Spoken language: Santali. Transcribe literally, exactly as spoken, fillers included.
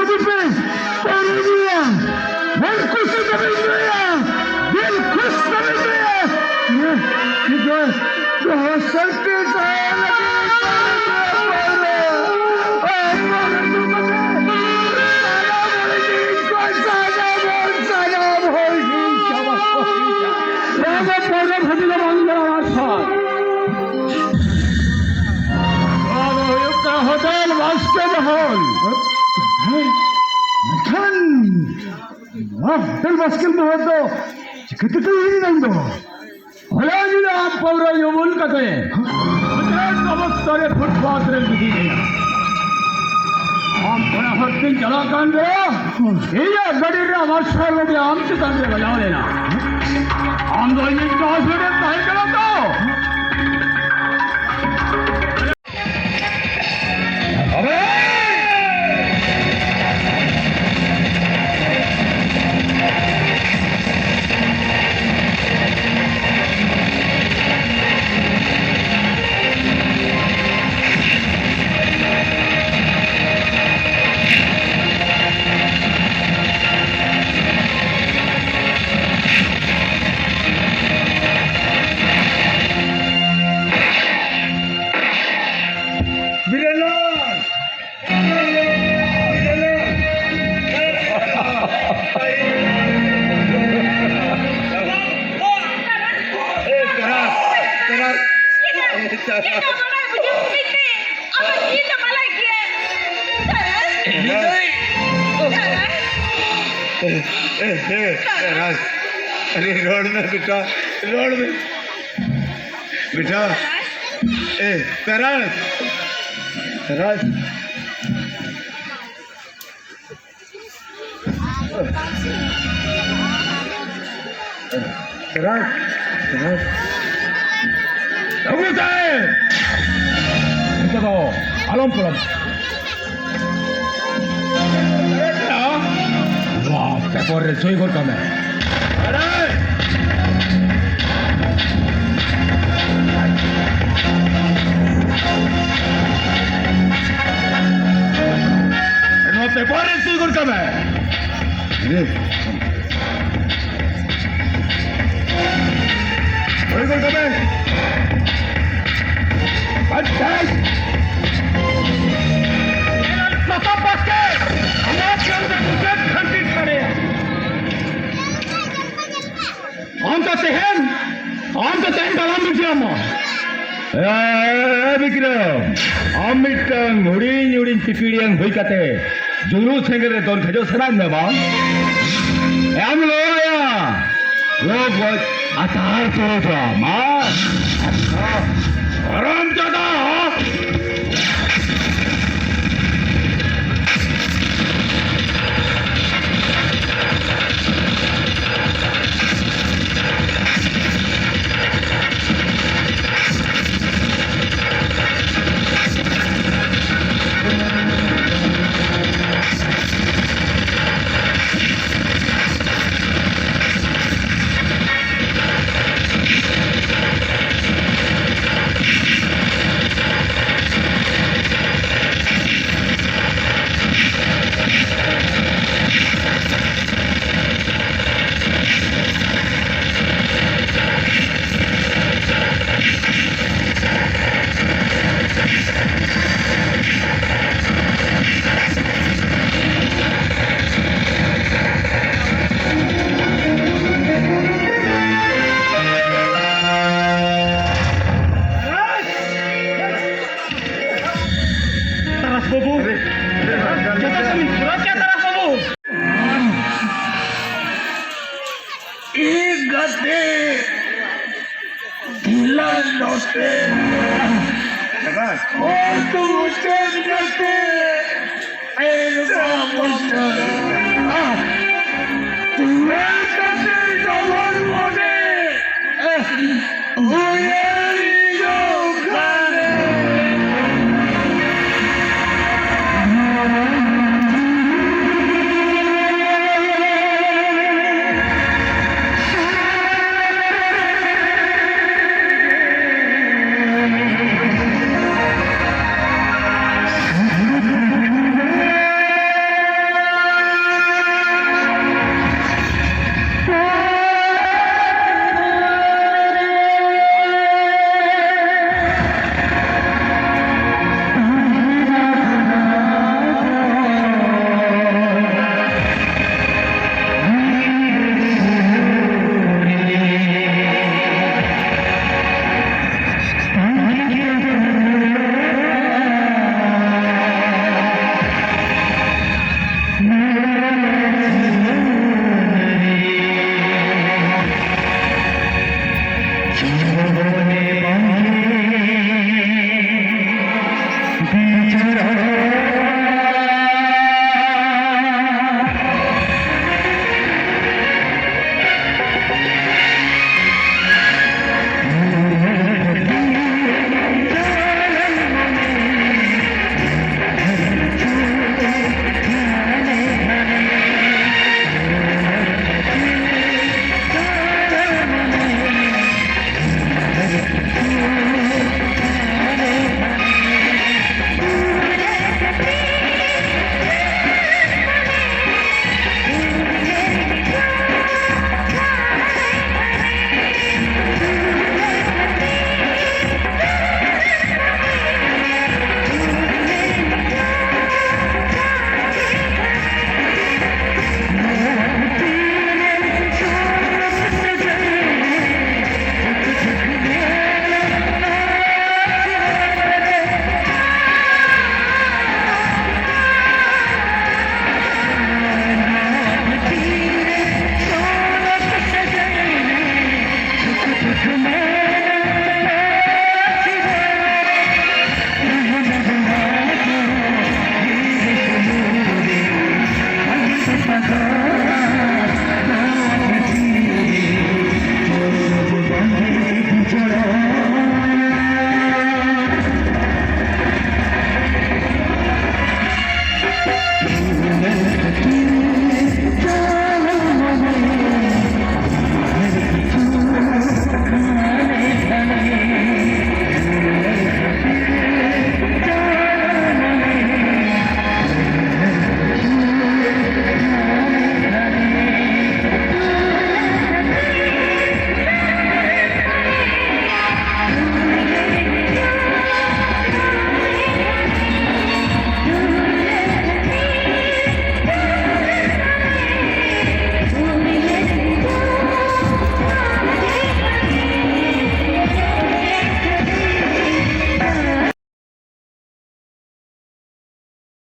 ᱯᱮ, ᱯᱟᱹᱣᱨᱟᱹ ᱧᱩᱭᱟ, ᱢᱚᱱ ᱠᱩᱥᱤ ᱛᱮᱵᱮᱱ ᱧᱩᱭᱟ, ᱫᱤᱞ ᱠᱷᱩᱥ ᱛᱮᱵᱮᱱ ᱧᱩᱭᱟ᱾ ᱤᱭᱟᱹ, ᱤᱭᱟᱹ, ᱫᱚ ᱥᱟᱹᱨᱛᱤ ᱛᱟᱦᱮᱸ ᱞᱟᱹᱜᱤᱫ ᱯᱟᱹᱣᱨᱟᱹ, ᱯᱟᱹᱣᱨᱟᱹ, ᱯᱟᱹᱣᱨᱟᱹ ᱧᱩ ᱠᱟᱛᱮ ᱥᱟᱱᱟᱢ ᱦᱚᱲ ᱡᱤᱣᱤ ᱠᱚ, ᱥᱟᱱᱟᱢ ᱦᱚᱲ, ᱥᱟᱱᱟᱢ ᱦᱚᱲ ᱡᱤᱣᱤ ᱪᱟᱵᱟ ᱠᱚ ᱦᱩᱭᱩᱜᱼᱟ᱾ ᱱᱚᱣᱟ ᱫᱚ ᱯᱟᱹᱣᱨᱟᱹ ᱵᱷᱟᱹᱴᱤ ᱫᱚ ᱵᱟᱝ ᱠᱟᱱᱟ, ᱢᱟᱥᱴᱟᱨ᱾ ᱱᱚᱣᱟ ᱫᱚ ᱦᱩᱭᱩᱜ ᱠᱟᱱᱟ ᱦᱳᱴᱮᱞ ᱵᱟᱥᱠᱮ ᱢᱚᱦᱚᱞ᱾ ᱢᱮᱱᱠᱷᱟᱱ ᱱᱚᱣᱟ ᱦᱳᱴᱮᱞ ᱵᱟᱥᱠᱮ ᱢᱚᱦᱚᱞ ᱫᱚ ᱪᱤᱠᱟᱹ ᱛᱮᱯᱮ ᱦᱤᱲᱤᱧ ᱫᱚ? ᱦᱚᱞᱟ ᱧᱤᱫᱟᱹ ᱟᱢ ᱯᱟᱹᱣᱨᱟᱹ ᱧᱩ ᱵᱩᱞ ᱠᱟᱛᱮ ᱦᱳᱴᱮᱞ ᱚᱵᱚᱥᱛᱟ ᱨᱮ ᱯᱷᱩᱴᱯᱟᱛ ᱨᱮᱢ ᱜᱤᱛᱤᱡ ᱮᱱᱟ᱾ ᱟᱢ ᱚᱱᱟ ᱦᱚᱨ ᱛᱮᱢ ᱪᱟᱞᱟᱜ ᱠᱟᱱ ᱨᱮ ᱤᱧᱟᱹᱜ ᱜᱟᱹᱰᱤ ᱨᱮᱱᱟᱜ ᱢᱟᱨᱥᱟᱞ ᱜᱟᱹᱰᱤ ᱟᱢ ᱪᱮᱛᱟᱱ ᱨᱮ ᱵᱟᱡᱟᱣ ᱞᱮᱱᱟ᱾ ᱟᱢ ᱫᱚ ᱤᱧᱤᱡ ᱠᱞᱟᱥᱢᱮᱴ ᱮᱢ ᱛᱟᱦᱮᱸ ᱠᱟᱱᱟ ᱛᱚ? ᱵᱤᱨᱟᱞᱟᱞ! ᱵᱤᱨᱟᱞᱟᱞ! ᱮ, ᱛᱟᱨᱟᱥ! ᱛᱟᱨᱟᱥ! ᱮ, ᱮ, ᱮ, ᱨᱟᱡᱽ, ᱟᱨᱮ ᱨᱚᱲ ᱢᱮ ᱵᱮᱴᱟ, ᱨᱚᱲ ᱢᱮ ᱵᱮᱴᱟ᱾ ᱮ, ᱨᱟᱡᱽ, ᱨᱟᱡᱽ, ᱨᱟᱡᱽ, ᱨᱟᱡᱽ᱾ ᱵᱟᱹᱵᱩ ᱥᱟᱦᱮᱵ! ᱱᱤᱛᱚᱜ ᱫᱚ ᱟᱞᱚᱢ ᱯᱚᱞᱚᱢ᱾ ᱱᱚᱣᱟ ᱯᱮᱯᱟᱨ ᱨᱮ ᱥᱳᱭ ᱜᱚᱫ ᱠᱟᱜ ᱢᱮ᱾ ᱱᱚᱣᱟ ᱯᱮᱯᱟᱨ ᱨᱮ ᱥᱤᱞ ᱜᱚᱫ ᱠᱟᱜ ᱢᱮ᱾ ᱦᱳᱭ ᱜᱚᱫ ᱠᱟᱜ ᱢᱮ᱾ ᱟᱪᱪᱷᱟ᱾ ᱯᱨᱚᱛᱟᱯ ᱵᱟᱥᱠᱮ, ᱟᱢᱟᱜ ᱪᱮᱫ ᱮᱢ ᱢᱮᱛᱟᱫᱤᱧ ᱠᱟᱱᱟ? ᱟᱢ ᱫᱚ ᱛᱮᱦᱮᱧ, ᱟᱢ ᱫᱚ ᱛᱮᱦᱮᱧ ᱫᱟᱞᱟᱱ ᱵᱤᱠᱨᱚᱢ᱾ ᱮ, ᱮ, ᱵᱤᱠᱨᱚᱢ, ᱟᱢ ᱢᱤᱫᱴᱟᱝ ᱦᱩᱰᱤᱧ ᱦᱩᱰᱤᱧ ᱯᱤᱯᱤᱲᱤᱭᱟᱹᱝ ᱦᱩᱭ ᱠᱟᱛᱮ ᱡᱩᱞᱩᱜ ᱥᱮᱸᱜᱮᱞ ᱨᱮ ᱫᱚᱱ ᱠᱷᱟᱡᱚ ᱥᱟᱱᱟᱭᱮᱫ ᱢᱮᱭᱟ ᱵᱟᱝ? ᱮ, ᱟᱢ ᱞᱚᱭᱟ, ᱞᱚ ᱜᱚᱡ ᱟᱪᱟᱨ ᱛᱚᱨᱚᱡᱟ, ᱢᱟ᱾ ᱦᱟᱨᱟᱢ ᱡᱟᱫᱟ! ᱛᱟᱨᱟᱥ ᱵᱟᱹᱵᱩ, ᱡᱚᱛᱚ ᱠᱟᱹᱢᱤ ᱯᱩᱨᱟᱹᱣ ᱠᱮᱫ ᱛᱟᱨᱟᱥ ᱵᱟᱹᱵᱩ᱾ ᱤᱧ ᱜᱟᱛᱮ ᱰᱷᱤᱞᱟ ᱱᱚᱛᱮ᱾ ᱦᱚᱲ ᱫᱚ ᱢᱩᱪᱟᱹᱫ ᱜᱟᱛᱮ᱾ ᱮᱨ ᱵᱟ ᱢᱩᱪᱟᱹᱫ᱾ ᱛᱩᱞᱟᱹ ᱠᱟᱛᱮ ᱡᱚᱵᱚᱱ ᱢᱚᱱᱮ᱾ ᱩᱭᱦᱟᱹᱨ ᱦᱤᱡᱩᱜ ᱠᱟᱱ᱾